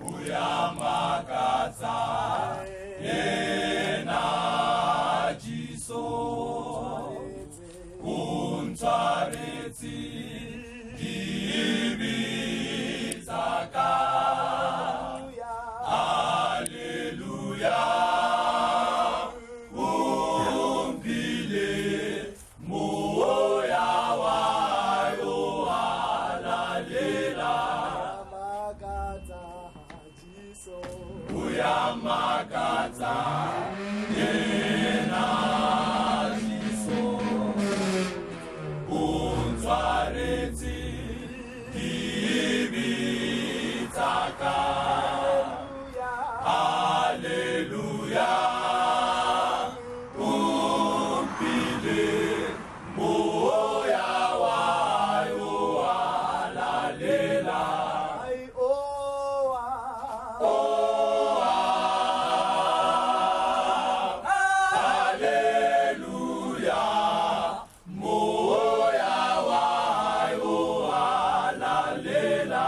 Uyamakatsa yena Jesu, o ntshwaretse dibe tsa ka. Haleluya, o mphile moya wa yo halalela. Uyamakatsa yena Jesu, o ntshwaretse dibe tsa ka. Haleluya, o mphile moya wa yo halalela. Haleluya, moya wa yo halalela.